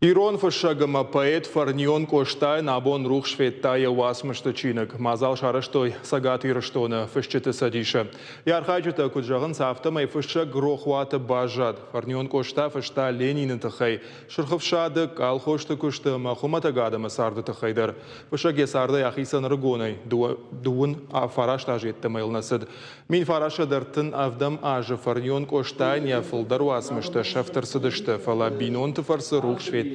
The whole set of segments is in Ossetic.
Ирон фыссӕг ӕмӕ поэт Фӕрнион Къостайӕн абон рухс федта йӕ уацмысты чиныг. Мадзал сарӕзтой Цӕгат Ирыстоны Фысджыты цӕдисы. Йӕ архайджытӕ куыд зӕгъынц, афтӕмӕй фыссӕг рохуаты баззад. Фӕрнион Къоста фыста Ленины тыххӕй, Сырх Ӕфсады, колхозты куысты ӕмӕ хуымӕтӕг адӕмы царды тыххӕй дӕр. Фыссӕг йӕ цардӕй ахицӕн ӕрыгонӕй, дыууын фараст азы йеддӕмӕ йыл нӕ цыд. 1937 азы Фӕрнион Къостайӕн йӕ фылдӕр уацмыстӕ сӕфт ӕрцыдысты, фӕлӕ бинонты фӕрцы рухс федта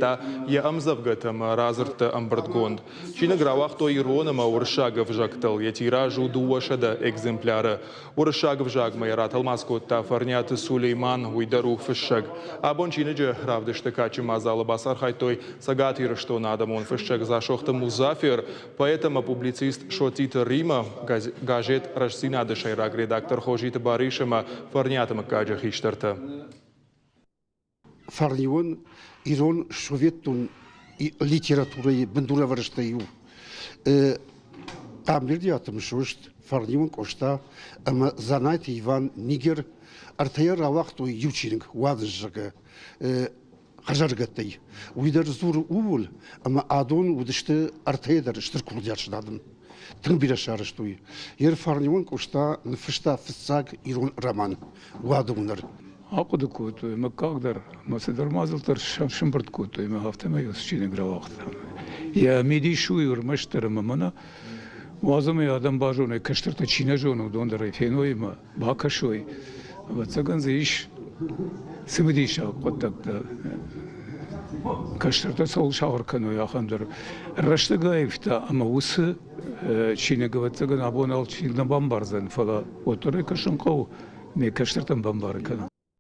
йӕ ӕмдзӕвгӕтӕ ӕмӕ радзырдты ӕмбырдгонд. Чиныг рауагътой ирон ӕмӕ уырыссаг ӕвзӕгтыл, йӕ тираж у 200 экземпляры. Уырыссаг ӕвзагмӕ йӕ ратӕлмац кодта Фӕрниаты Сулейман, уый дӕр у фыссӕг. Абон чиныджы равдысты кадджын мадзалы бацархайдтой Цӕгат Ирыстоны адӕмон фыссӕг Дзасохты Музафер, Поэт ӕмӕ публицист Соттиты Римӕ, газет «Рӕстдзинад-ы» сӕйраг редактор Хозиты Барис ӕмӕ Фӕрниаты мыггаджы хистӕртӕ. Фӕрнион ирон советтон литературӕйы бындурӕвӕрджытӕй иу. Хъамбердиаты Мысост, Фӕрнион Къоста ӕмӕ Дзанайты Иван Нигер ӕртӕйӕ рауагътой иу чиныг «Уадыззӕгӕ». Хӕрзӕрыгӕттӕй. Уый дӕр дзуры ууыл, ӕмӕ адон уыдысты ӕртӕйӕ дӕр стыр курдиатджын адӕм. Тынг бирӕ сарӕзтой. Йе рфарнион Къоста ныффыста фыццаг ирон роман «Уӕды уынӕр». Ахъуыды кодтой, мыггаг дӕр ӕмӕ цыдӕр мадзӕлттӕ сӕмбырд кодтой ӕмӕ афтӕмӕй уыцы чиныг рауагътам. Йӕ мидис у ӕрмӕстдӕр ӕмӕ мӕнӕ уадз ӕмӕ адӕм базоной, кӕстӕртӕ чи нӕ зоны, уыдон дӕр ӕй феной ӕмӕ бакӕсой. Ӕвӕццӕгӕн дзы ис цымыдисаг хъуыддӕгтӕ. Кӕстӕртӕ цӕуыл сахуыр кӕной, ахӕм дӕр. Рӕстӕг аивта ӕмӕ уыцы чиныг, ӕвӕццӕгӕн, абон алчи нӕ бамбардзӕн, фӕлӕ уӕддӕр ӕй кӕсын хъӕуы, нӕ кӕстӕртӕн бамбарын кӕнын.